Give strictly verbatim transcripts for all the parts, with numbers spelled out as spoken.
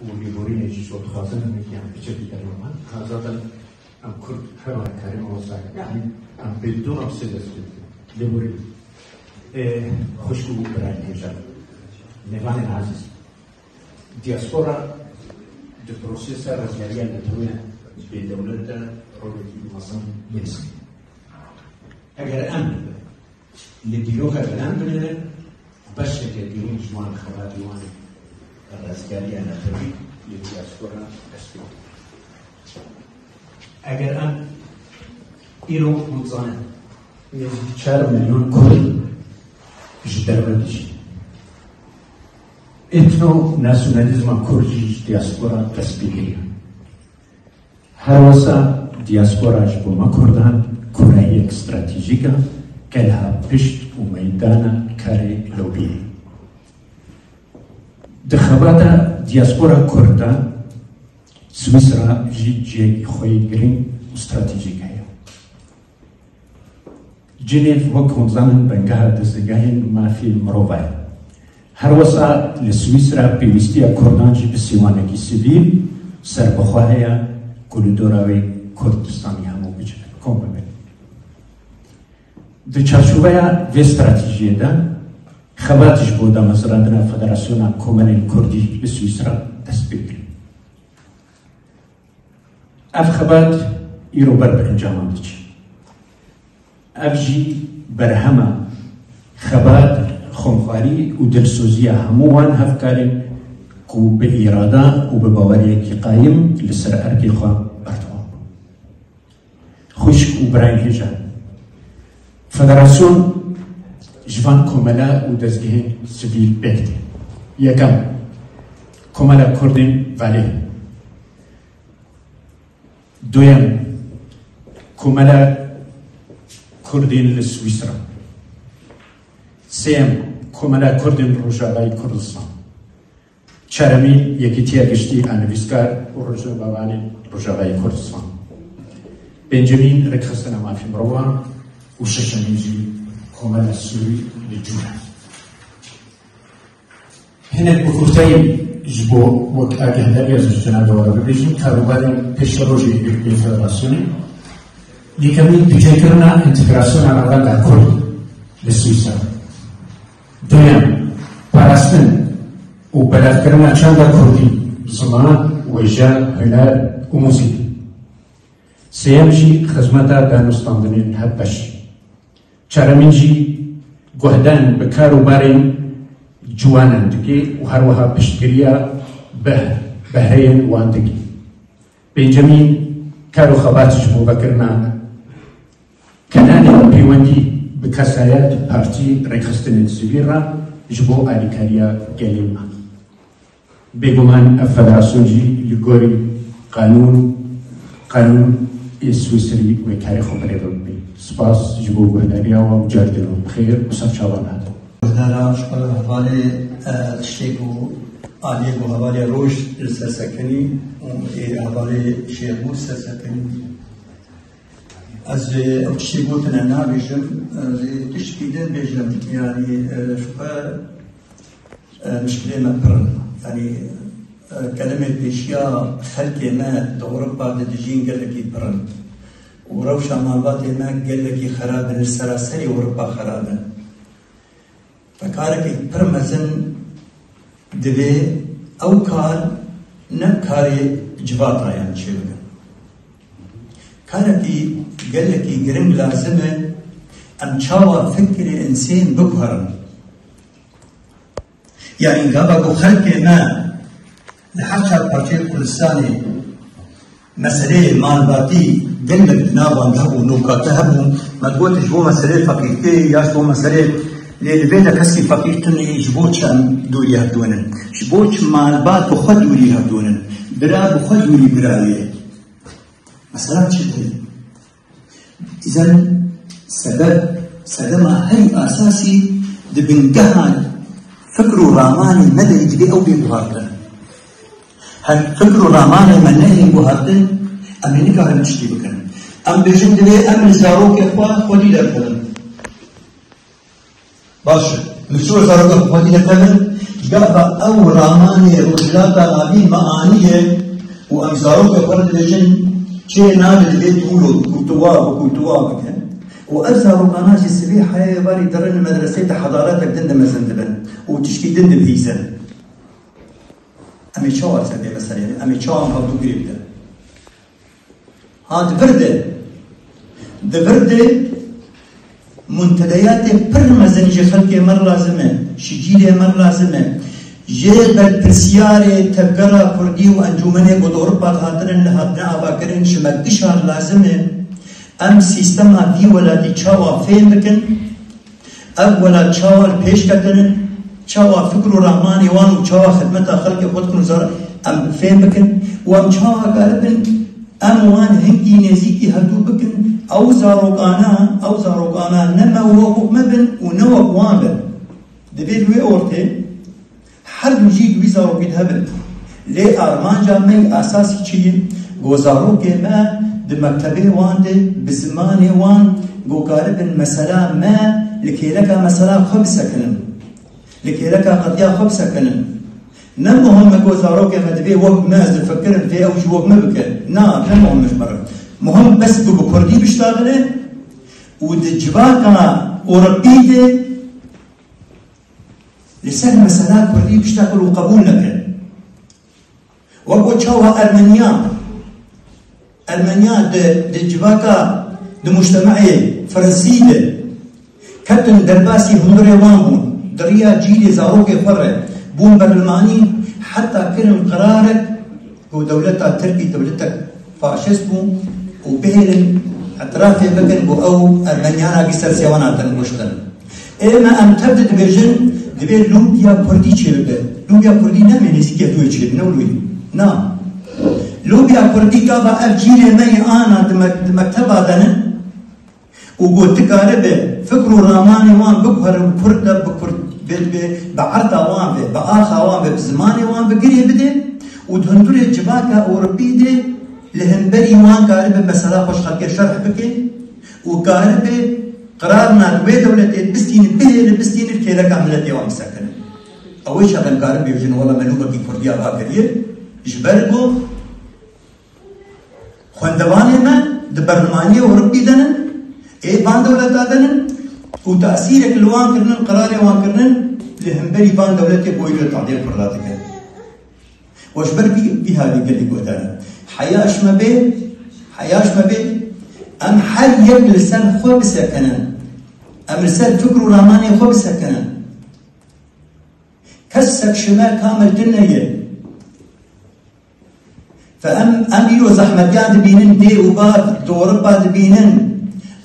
Û lêborînê jî ji we dixwazin hinekî em piçekî derman. Ha, zaten em Kurd her wextkarê me wisa ye. Yanî em bêdûn em sê dest pê dikin. Lêborîn. Ê, xwişk û birayên hêja. Mêvanên ezîz. Diaspora di prosesa rizgariya neteweyên bêdewlet de rolekî mezin bihîstin. Eger em li dîroka giran binêrin, beşeke girîng ji wan xebatî wan rizgariya netewî li diaspora dest pê dike. Eger em îro hûn dizanin, nêzîkî çar milyon Kurd ji derve dijîn. Etno-nasyonalîzma Kurd jî ji diaspora dest pê kiriye. Her wisa diaspora ji bo me Kurdan kureyek stratejîk e, kelha pişt û meydana karê lobiyê. Di xebata diaspora Kurd de Swîsra jî cihekî xwe yê girîng û stratejîk heye. Cinêv wek hûn zanin bengeha dezgehên mafê mirova ye. Her wisa li Swîsra pêwîstiya Kurdan jî bi sîwanekî sivîl serbixwe heye ku li dora wê Kurdistanê hemû bicive, kom bibin. Di çarçoveya vê stratejiyê de xebat ji bo damezrandina Federasyona Komelên Kurdî li Swîsra dest pê kir. Ev xebat îro ber bi encaman diçe. Ev jî berhema xebat, xomxwarî û dilsoziya hemû wan hevkarên ku bi îrada û bi baweriyekî qayim li ser erkê xwe berdewam bûn. Xwişk û birayên hêja, federasyon ji van komela û dezgehên sivîl pêk tê. Yekem, Komela Kurdên Valê. Duyem, Komela Kurdên li Swîsra. Sêyem, Komela Kurdên Rojavayê Kurdistan. Çaremîn, Yekîtiya Giştî a Nivîskar û Rojnamevanên Rojavayê Kurdistan. Pêncemîn, Rêkxistina Mafê Mirovan û şeşemîn jî Komela Sûrî li Cûre. Hinek bi kurteyî ji bo wek agahdarîya ji cenabê we re bibêjim, karûbarên pêşerojê Yekbûyî Federasyonê. Yekemîn, dûcêkirina întegrasyona navenda Kurd li Swîsra. Duyem, parastin û belavkirina çanda Kurdî, ziman, wêje, huner û muzîk. Sêyem jî xizmeta danûstandinên hevbeş. Çaremîn jî guhdan bi kar û barên ciwanan dike û her wiha piştgiriya beh-, behreyên wan dike. Pêncemîn, kar û xebat ji bo vekirina kenanên pêwendî bi kesayet, partî, rêkxistinên sivîl re ji bo alîkariya gelê me. Bêguman ev federasyon jî li gorî qanûn, qanûn ê Swîsrî wê karê xwe birêve bibe. Spas ji bo guhdariya we û car din û bi xêr û ser çavan hatin. Guhdara hevalê, e, tiştê ku aliyê ku hevalê roj li ser sekinî û ê hevalê şêxbû ser sekinî. Ez, e, ew tiştê gotine nabêjim, e, ez ê tiştkî din bêjim, yanî, e, ji xwe, e, mişkilê me pir in. Yanî, e, kelimê pêşiya xelkê me di Ewropa de dijîn gelekî pir in. Û rewşa malbatê me gelekî xerab in, li seraserî Ewropa xerab in. Ve karekî pir mezin divê ew kar ne karê civata yan çêbikin. Karekî gelekî giring lazim e em çawa fikrê insên biguherin. Yanî gava ku xelkê me li her çar parçeyê Kurdistanê meseleyê malbatî gelek di nav wan de hebû, nokate hebû. Me digot ji bo meseleyê feqîrtiyê ya ji bo meseleyê, lê li vê de kesî feqîr tune, ji bo çi em dûrî hev dibînin? Ji bo çi malbat bi xwe dûrî hev dibînin? Bira bi xwe dûrî birayê. Mesela çi tê? Îzen sebeb, sedema herî esasî di bingeha fikr û ramanê me de divê ew bê guhartin. Her fikr û ramanê me neyên guhartin, em ê nikarin tiştî bikin. Em bêjin divê em li zarokê xwe xwedî derxin. Baş e. Min çû zarokê xwe xwedî li tevir, gava ew ramanê Rojhilata Navîn me aniye û em zarokê xwe re dibêjin, çê navê divê tûlo, kûltuwa, bi kûltuwa bikin. Û ev zarokana jî sibê heyê êvarî dirin li medreseyê di hedaretek din de mezin dibin û tişkî din dibihîzin. Em ê çawa ser vê meseleyê, em ê çawa em hevdû girê bidin? Ha, di vir de, di vir de muntedeyatê pir mezin ji xelkê me re lazim e, ji cîlê me re lazim e. Ji berpirsiyarê tevgera kurdî û encûmenê ku di Ewropa de hatinin, li hatine avakirin, ji me gişa re lazim e. Em sîstema vî welatî çawa fêm bikin? Ev welat çawa li pêş ketinin, çawa fikr û ramanê wan û çawa xidmeta xelkê xwe dikin û zar-, em fêm bikin û em çawa karibin em wan hingî nêzîkî hevdû bikin, ew zarokana, ew zarokana ne me wek me bin û ne wek wan bin. Divê li wê ortê Her du jî di wî zarokî de hebin. Lê armanca me yê esasî çi ye? Ku zarokê me di mektebê wan de, bi zimanê wan, ku karibin mesela me li kêleka mesela xwe bisekinin. Li kêleka qetiya xwe bisekinin. Ne muhim e ku zarokê me divê wek me, ez difikirim, divê ew jî wek me bike. Na, ne muhim e ji me re. Muhim bes ku bi kurdî biştaxile û di civaka Ewropî de Li ser mesela kurdî biştekil û qebûl nekin. Wek ku çawa Ermeniya, Ermeniya di, di civaka, di mujtemeyê Fransî de ketin derbasî hundirê wan bûn, di riya cîlê zarokê xwe re bûn berlimanî, heta kirin qirarek ku dewleta Tirkî dewletek faşîst bû û bihêlin îtirafê bikin ku ew Ermeniyana gî ser sêwana din kuştin. Ê me em tev de dibêjin, divê lûbiya kurdî çêbibe. Lûbiya kurdî ne me nêzîkê wê çêbin, ne wî. Na. Lûbiya kurdî gava ev cîlê me yê ana di me-, di mekteba de ne. Û got, dikare bi fikr û ramanê wan biguhere û kurd de bi kurd, bi, bi, bi erda wan ve, bi axa wan ve, bi zimanê wan ve girê bide û di hundirê civaka Ewropî de li hemberî wan karibe mesela xwe ji xelkê şerh bike û karibe qirarna li wê dewletê bistîne, bihêle bistîne kêleka miletê wan bisekine. Ew ê çax em karin bêjin, wela me lûbekî kurdiya va kiriye, ji ber ku Xwendevanê me di berlimaniyê Ewropî de ne, ê van dewleta de ne û tesîrek li wan kirinin, qirarê wan kirinin li hemberî van dewletê ku îro tadê kurda dike. We ji ber vî, vî havî gelî gote ne. Heya ji me bê, heya ji me bê, em her yek li ser xwe bisekinin. Em li ser fikr û ramanê xwe bisekinin. Kesek ji me kamil tune ye. Fe em, em îro zehmetiyan dibînin, dê û bav di Ewropa dibînin.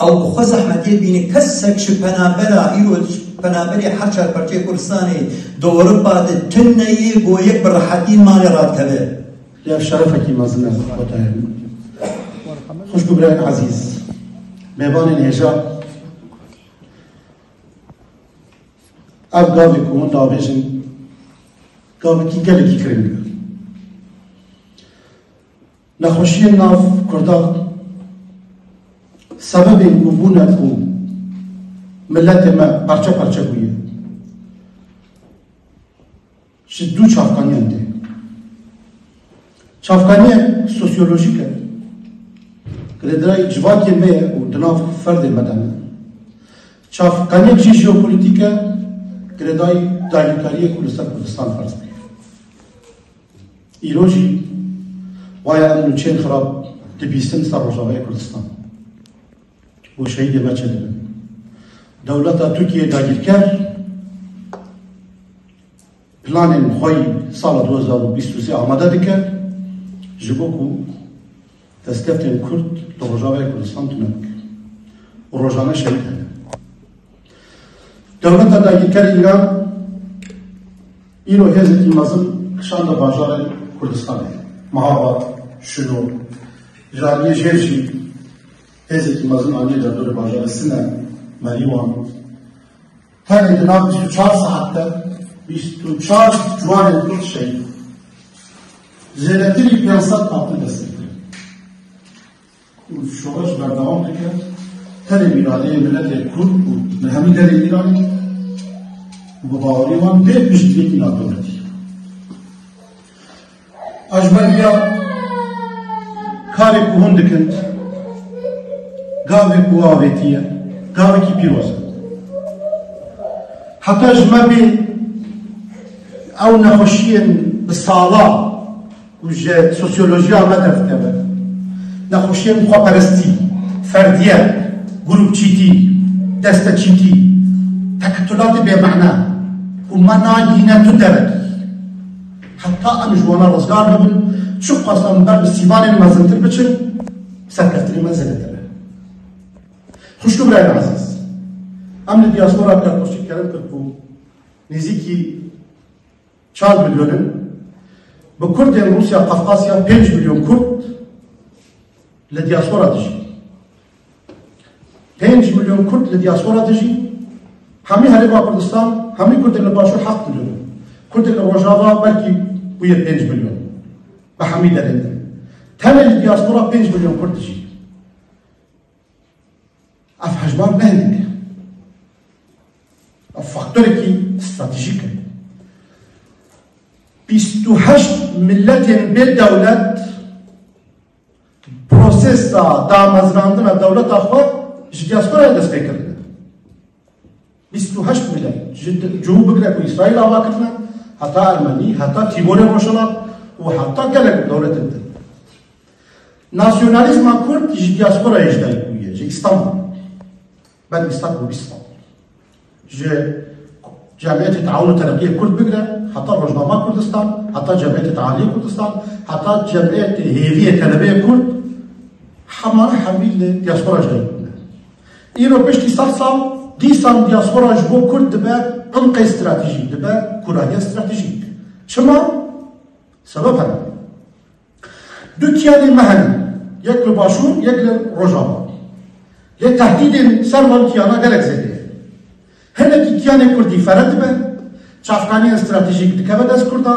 Ew bi xwe zehmetiyê dibîne. Kesek ji penabera, îro ji penaberê her çar parçeyê Kurdistanê di Ewropa de tune ye, ku yek bi rehetî li malê radikeve. Ev şerefekî mezin e, xwetayê min. Xwişk û birayên ezîz, mêvanên hêja, Ev gavê ku hûn davêjin, gavekî gelekî giring e. Nexweşiyên nav Kurdan sebebên ku bûne ku miletê me parçe parçe bûye. Ji du çavkaniyan tê. Çavkaniyek sosyolojîk e, girêdayî civakê me ye û di nav ferdê me de ne. Çavkaniyek jî jeopolitîk e, girêdayî dagirkariyê ku li ser Kurdistan ferz bûye. Îro jî waya em nûçeyên xirab dibîsin ser Rojavayê Kurdistan û şehîdê me çêdibin. Dewleta Tirkiyê dagirker planên xwe yî sala du hezar û bîst û sê amade dike, ji bo ku destkeftên Kurd li Rojavayê Kurdistan tune bike û rojane şehîd hene. Dewleta dagirker Îran îro hêzekî mezin kişande bajarên Kurdistanê. Mehabat, Şino, ji aliyê jêr jî hêzekî mezin aniye derdorê bajarê Sine, Merîwan. Tenê di nav bîst û çar saet de bîst û çar ciwanên Kurd şehîd. Zêdetirî pênc sed qatil destgirtin. Û şoreş berdewam dike. Tenê îradeyê miletê Kurd û li hemî derê Îranê Bi bawerî wan tê piştgirîkî navdewletî. A ji ber vîya karê ku hûn dikin, gavê ku avêtiye, gavekî pîroz e. Heta ji me bê ew nexweşiyên bi sala ku ji sosyolojiya me derdikeve, nexweşiyên xweperestî, ferdiyet, grûpçîtî, desteçîtî, teketulatê bêmehna ku me nagihîne tu derekî. Heta em ji wana rizgar bibin, çiqas em ber bi sîvanên mezintir biçin, serkeftinê me zêdetir e. Xwişk û birayên ezîz, em li diaspora pêşniyarî kirin kir ku nêzîkî çar milyon in. Bi Kurdên Rûsya Qafqasya pênc milyon Kurd li diaspora dijî. Pênc milyon Kurd li diaspora dijî. Hemî Herêma Kurdistan, hemî Kurdên li Başûr heft milyon in. Kurdên li Rojava belkî bûye pênc milyon. Bi hemî derên din. Tenê li diaspora pênc milyon Kurd dijî. Ev hejmar ne hindik e. Ev faktorekî stratejîk e. Bîst û heşt miletên bê dewlet prosesa damezrandina dewleta xwe ji diasporayê dest pê kirine. Bîst û heşt milet. Ji d-, cihû bigire ku Îsraîl ava kirine, heta Ermenî, heta Tîmorê Rojhilat û heta gelek dewletên din. Nasyonalîzma Kurd ji diasporayê ji dayik bûye, ji Îstanbul. Ber Îstanbul, Îstanbul. Ji Cemiyetê Teawun û Tereqiyê Kurd bigire, heta Rojnama Kurdistan, heta Cemiyetê Tealiyê Kurdistan, heta Cemiyetê Hêviyê Telebeyê Kurd, hemane hemî li diaspora ji dayik bûne. Îro piştî sed sal, dîsan diaspora ji bo Kurd dibe inqê stratejîk, dibe kurahiya stratejîk. Çima? Sebeb hene. Du kiyanê me hene. Yek li Başûr, yek li Rojava. Lê tehdîdên ser van kiyana gelek zêde ye. Hinekî kiyanê Kurdî fere dibe, çavkaniyên stratejîk dikeve dest Kurda,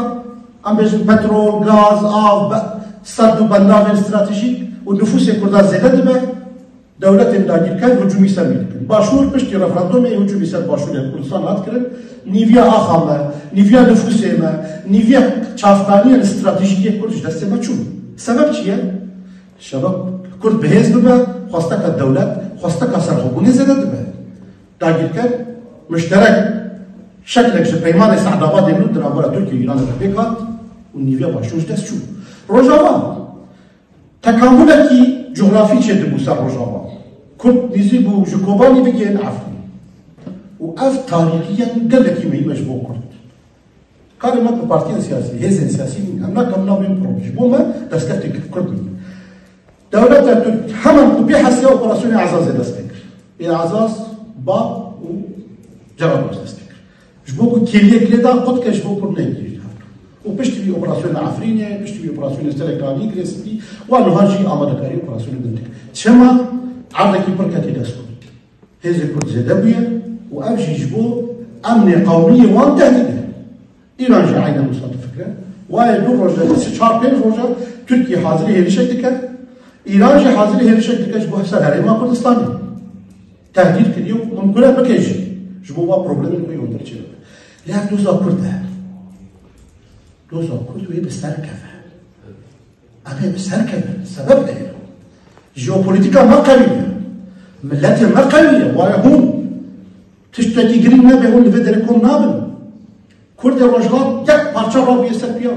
em bêjin petrol, gaz, av, be-, sed û bendavên stratejîk û nifûsê Kurda zêde dibe. Dewletên dagîrker hicûmî ser wî dikin. Başûr piştî referandumê hicûmî ser Başûrê Kurdistan hat kirin. Nîviya axa me, nîviya nifûsê me, nîviya çavkaniyên stratejîk yê Kurd ji destê me çûn. Sebeb çi ye? Sebeb Kurd bi hêz bibe, xwesteka dewlet, xwesteka serxwebûnê zêde dibe. Dagîrker mişterek şeklek ji peymanê Seedabadê nû di navbera Tirkiye û Îranê de pêk hat û nîviya Başûr ji dest çû. Rojava. Tekamulekî cografî çêdibû ser Rojava. Kurd nêzî bû ji Kobanî bigihên Efrîn. Û ev tarîxiya gelekî muhîm e ji bo Kurd. Karê me bi partiyên siyasî, hêzên siyasî nîne. Em nakin navên pro. Ji bo me destkeftê Kurd nîne. Dewleta Tirk heman ku pê hesiya operasyonê Ezazê dest pê kir. Ê Ezaz, Bab û Cerabluş dest pê kir. Ji bo ku kêliyek lê da qut ke ji bo Kurd neyê gihîşt hev. Û piştî vî operasyona Efrînê, piştî vî operasyona Serek Kanî, Girê Spî, wa niha jî amadekarî operasyonê din dike. Çima? Erdekî pir ketî dest Kurd. Hêzê Kurd zêde bûye û ev jî ji bo emnê qewmî yê wan tehdîd e. Îran jî eynen wisa difikire. Wayê du roje, sê çar pênc roje Tirkiye hazirî hêrişek dike. Îran jî hazirî hêrişek dike ji bo ser Herêma Kurdistanê. Tehdîd kiriye û mimkun e bike jî. Ji bo va problemên xwe yê hundir çêbibe. Lê ev doza Kurd e. Doza Kurd wê bi ser keve. Em ê bi ser kevin. Sebeb heye. Jeopolîtîka me qewî ye. Miletê me qewî ye. Wayê hûn tiştekî girîng nebe, hûn li vê derê kom nabin. Kurdê Rojhilat yek parça rabûye ser piya.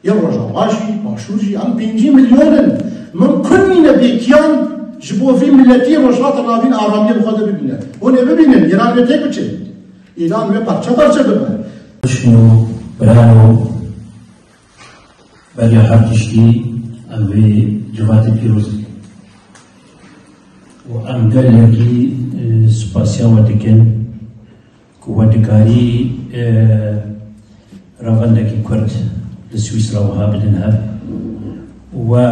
Yê Rojava jî, Başûr jî, em pêncî milyon in. Mimkun nîne bêkiyan ji bo vî miletî Rojhilata Navîn aramiya bi xwe de bibîne. Hûn ê bibînin, Îran wê têk biçe. Îran wê parça parça bibe. Xwişk û birano, beriya her tiştî em vê civatê pîroz dikin. Û em gelekî, e, spasiya we dikin. Ku we dikarî, e, revendekî Kurd li Swîsra wiha bidin hev. We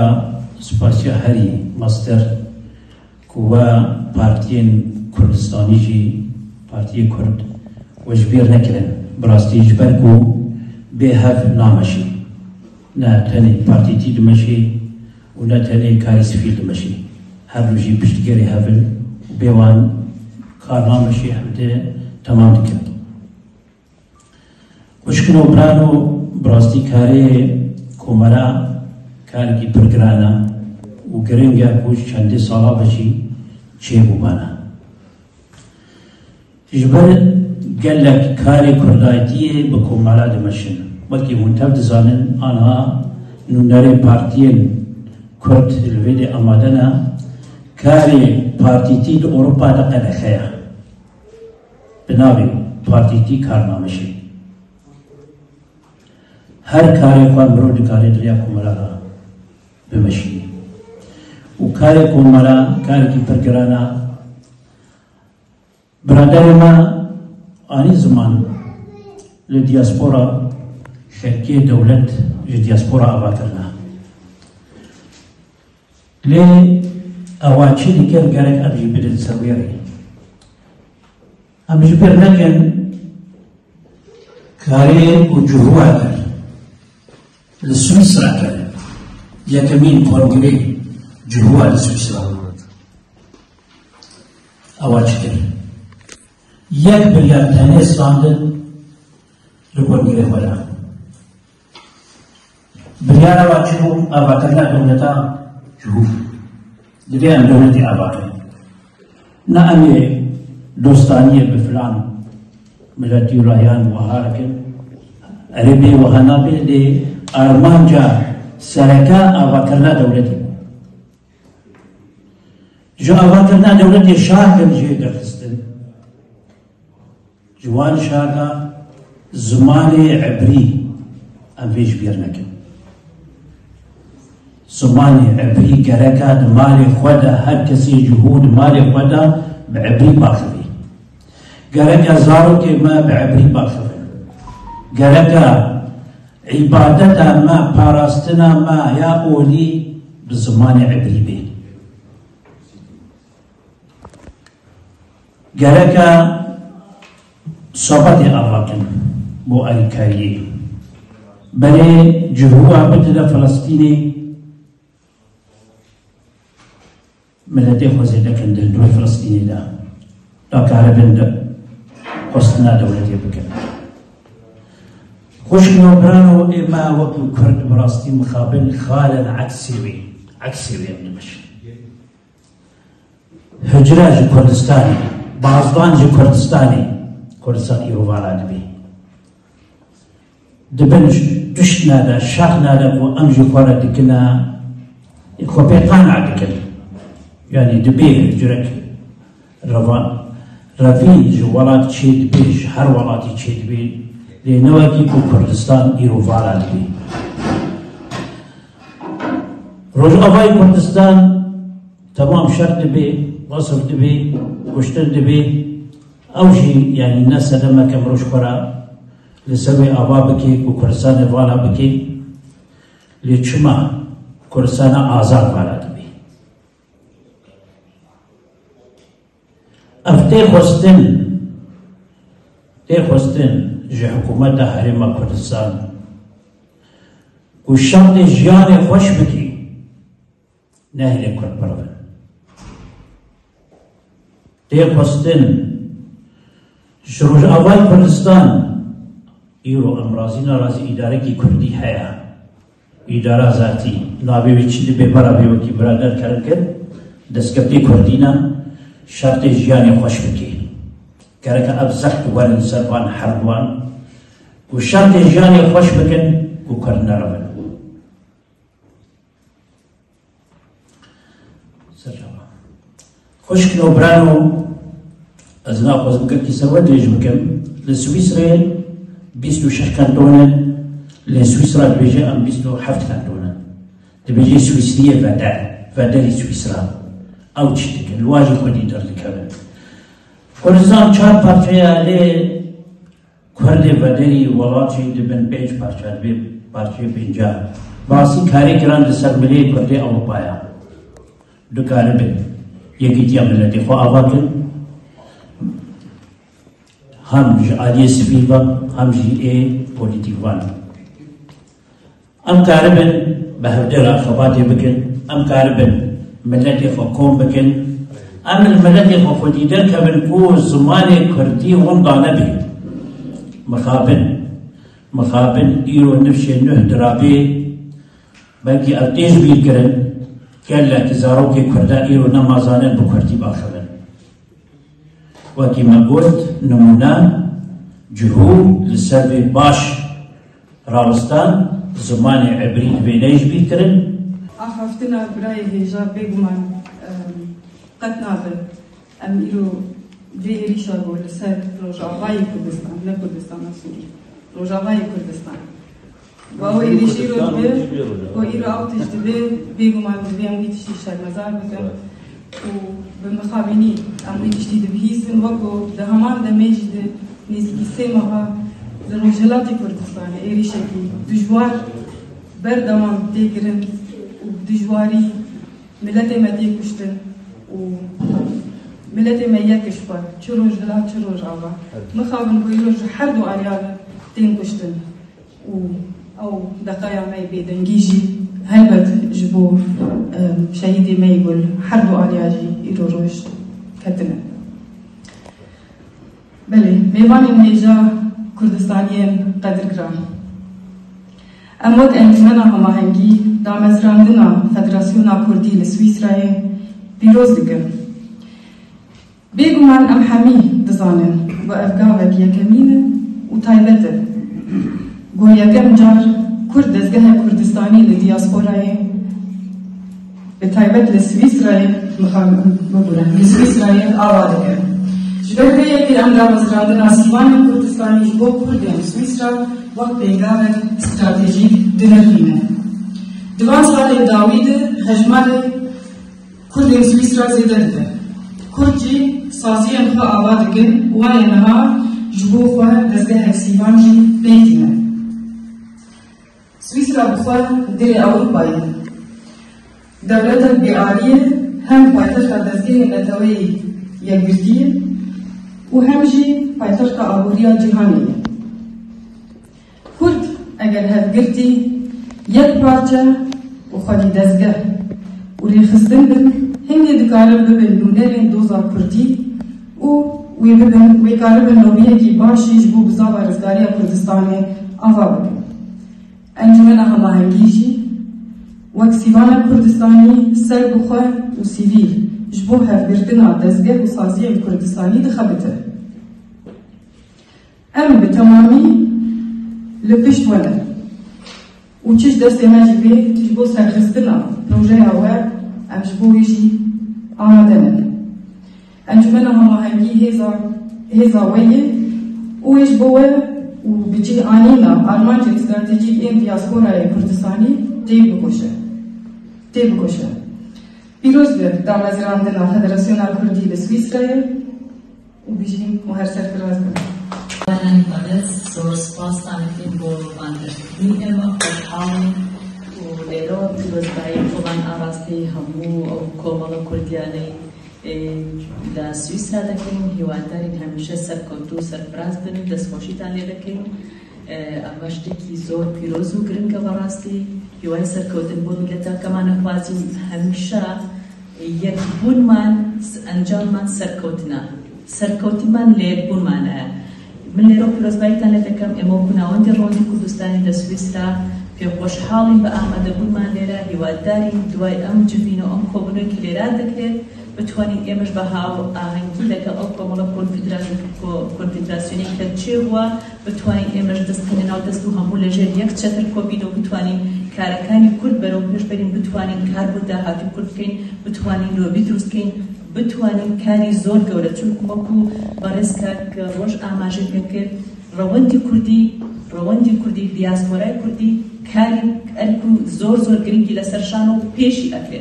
spasiya herî mestir ku we partiyên Kurdistanî jî, partiyê Kurd, we ji bîr nekirin. Bi rastî ji ber ku bê hev nameşî. Ne tenê partîtî dimeşî û ne tenê karê sivîl dimeşî. Her du jî piştgirê hev in û bê wan kar nameşî, hev de temam dikin. Xwişkino birano, bi rastî karê komela karekî pir giran e û giring e ku ji çendê sala ve jî çêbûbane. Ji ber gelek karê kurdayetiyê bi komela dimeşin. Wekî hûn tev dizanin, anha nûnerê partiyên kurd li vê dê amade ne, karê partîtî di Ewropa de qedexe ye. Bi navê partîtî karnameşê. Her karê xwe mirov dikare di riya komela de bimeşîne. Û karê komela karekî pir giran e. Biraderê me anî ziman li diaspora xelkê dewlet ji diaspora ava kirine. Lê ewa çi dikir gerek em jî bidin ser wê rê. Em ji bîr nekin karê ku Cihûa kir. Li Swîsra kir. Yekemîn kongrê Cihûa li Swîsra. Ewa çi kir? Yek biryar tenê standin li kongrê xwe de. Biryara wa çi bû? Avakirina dewleta Cihû. Divê em dewletê ava kin. Na em ê dostaniyê bi filan miletî re yan wiha re kin. Erê bê wiha nabe, lê armanca sereke avakirina dewletê bû. Ji avakirina dewletê şar kin jê derxistin. Ji wan şar de zimanê ebrî em vê ji bîr nekin. Zimanê ebrî gereka di malê xwe de her kesê Cihû di malê xwe de bi ebrî baxivî. Gereka zarokê me bi ebrî baxivin. Gereka îbadeta me, parastina me ya olî bi zimanê ebrî bê. Gereke sohbetê ava kin bo alîkariyê. Berê Cihûa bidine Filistînê, miletê xwe zêde kin di hundirê Filistînê de. Da karibin di xwestina dewletê bikin. Xwişkino birano, ê me wekî Kurd bi rastî mixabin xalin eksê wê, eksê wê em dimeşin. Hicre ji Kurdistanê, bazdan ji Kurdistanê, Kurdistan îro vala dibê. Dibin tiştine de, şexne de ku em ji xwe re dikine, xwe pê qana dikin. Yanî dibê hicrek revan, revîn ji welat çêdibê, ji her welatî çêdibê. Lê ne wekî ku Kurdistan îro vala dibê. Rojavayê Kurdistan temam şer dibê, qesf dibê, kuştin dibê. Ew jî, yanî ne sedemeke mirov ji xwe re li ser wê ava bike ku Kurdistanê vala bike. Lê çima Kurdistana azad vala dibê? Ev tê xwestin, tê xwestin ji hikûmeta Herêma Kurdistan ku şertê jiyanê xweş bikî, nehêlin Kurd birevin. Tê xwestin ji Rojavayê Kurdistan, îro em razî narazî îdarekî Kurdî heye. Îdara zatî, navê wî çi dibe, bera vê wekî birader kerem kir, destkeftê Kurdî ne, şertê jiyanê xweş bike. Gereke ev zext werin ser van herduan, ku şertê jiyanê xweş bikin, ku Kurd nerevin. Serçava. Xwişkino birano, ez naxwazim gelkî ser we dirêj bikim. Li Swîsrê bîst û şeş kanton in, lê Swîsra dibêje em bîst û heft kanton in. Dibêje Swîsriyê veder, vederî Swîsra. Ew çi dikin? Li wa jî xwedî derdikevin. Kurdistan çar parçe ye, lê Kurdê vederî welat jî di bin pênc parça, di vê parçeyê pênca. Basî karê kiran di ser milê Kurdê Ewropa ye. Dikaribin yekîtiya miletê xwe ava kin, hem ji aliyê sivîl ve, hem jî ê polîtîk ve. Em karibin bi hevdê re xebatê bikin, em karibin miletê xwe kom bikin, em li miletê xwe xwedî derkevin ku zimanê kurdî winda nebe. Mixabin, Mixabin îro nifşê nuh dirabê, belkî ev tê ji bîr kirin, gelekî zarokê Kurda îro nema zanin bi Kurdî baxivin. Wekî me got, nimûne, cihû li ser vê baş rawestan, zimanê ebrî divê ne ji bîr kirin. Axaftina birayê hêja bêguman, em, qet nabe. Em îro vê êrîşa ku li ser Rojavayê Kurdistan, ne Kurdistana Sûrî, Rojavayê Kurdistan. Wa ew êrîşî îro dibe, ku îro ew tişt dibe, bêguman divê em wî tiştî şermezar bikin. Û bi mixabînî em wî tiştî dibihîzin, weko di heman demê jî di nêzîkî sê meha li Rojhilatê Kurdistanê êrîşekî dijwar berdewam tê kirin û bi dijwarî miletê me tê kuştin û miletê me yek ji xwe, çi Rojhilat, çi Rojava. Mixabin ku îro ji her du aliyan tên kuştin û ew deqeya me yê bêdengî jî helbet ji bo, em, şehîdê me yê ku li her du aliya jî îro roj ketine. Belê, mêvanên hêja Kurdistaniyên qedirgiran. Em wek Encûmena Hemahengî damezrandina Federasyona Kurdî li Swîsrayê pîroz dikin. Bêguman em hemî dizanin ku ev gavek yekemîn e û taybet e. Ku yekem car Kurd dezgehe Kurdistanî li diyasporayê, bi taybet li Swîsrayê, mixabin, bibûre, li Swîsrayê ava dike. Ji ber vê yekê em damezrandina sîvanên Kurdistanî ji bo Kurdên Swîsra wek pêngavek stratejîk dinirxîne. Di van salên dawî de hejmarê Kurdên Swîsra zêde dibe. Kurd jî saziyên xwe ava dikin û wan ê niha ji bo xwe dezgehek sîvan jî pêk tîne. Swîsra bi xwe dilê Ewropa ye. Dewletek bêalî ye, hem paytexta dezgehê Neteweyê Yekgirtî ye û hem jî paytexta aboriya cîhanê ye. Kurd eger hevgirtî, yek parçe û xwedî dezgeh û rêxistin bin, hingê dikarin bibin nûnerên doza Kurdî û wê bibin, wê karibin lobiyekî baş jî ji bo bizava rizgariya Kurdistanê ava bikin. Encûmena Hemahengî jî wek sîvana Kurdistanî ser bi xwe û sivîl ji bo hevgirtina dezgeh û saziyên Kurdistanî dixebite. Em bi temamî li pişt we ne û çi ji destê me jî bê, ji bo serxistina projeya we, em ji bo wê jî amade ne. Encûmena Hemahengî hêza, hêza we ye û wê ji bo we û bi cih anîna armancên stratejîk ên diyasporayê Kurdistanî tê bikoşe. Tê bikoşe. Pîroz be damezrandina Federasyona Kurdî li Swîsreyê û bijîn û her serfiraz bin. Bayanî Bades, zor spas dikim bo van derketinî, ema xweşhal in û lêro pîrozbayî xwe van arastî hemû ew komela Kurdiyanê, e, li Swîsra dikin. Hîwadar in hemîşe serkewtû û serfiraz bin, destxweşîtan lê dikin. E, ev tiştekî zor pîroz û giring e, bi rastî. Hîwayê serkewtin bo mileta ke me nexwazîn, hemîşe yekbûnman, s-, encamman serkewtina. Serkewtinman li yekbûnman e. Min lêro pîrozbayîtan lê dikim, ême wekû navendê Rewandên Kurdistanê li Swîsra pê xweşhal in bi amadebûnman lêre, hîwadar in duwayê ew civîn û ew kobûnekî lêre dike, bitwanîn ême ji beha û ahengî lege ew komela konfedera-, ko-, konfederasyonê ke çêbûye, bitwanîn ême ji dest bixîne nav dest û hemû li jêr yek çetir kobîn û bitwanîn karekanî Kurd berew pêş berîn, bitwanîn kar bo dahatî Kurd bikeyn, bitwanîn lobî dirust bikeyn, bitwanîn karî zor gewre. Çimkû wekû berêz kak Roj amaje kir, rewendî Kurdî, rewendî Kurdî, diyasporayê Kurdî karî erk û zor zor giringî li ser şan û pêşî eke.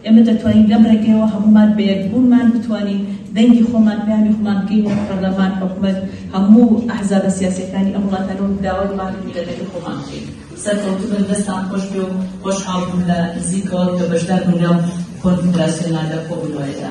Ême detwanîn lem rêkê we hemûman bi yekbûnman bitwanîn dengî xweman, peyamî xweman bigihînin parleman, hikûmet, hemû ehzaba siyasîyekanî em welatanê û dawayê me li dengê xweman bigihînin. Serkewtû bin, destan xweş be û xweşhal bûm li nizîka we ke beşdar bûn ya konfederasyona de kobûn wayê de.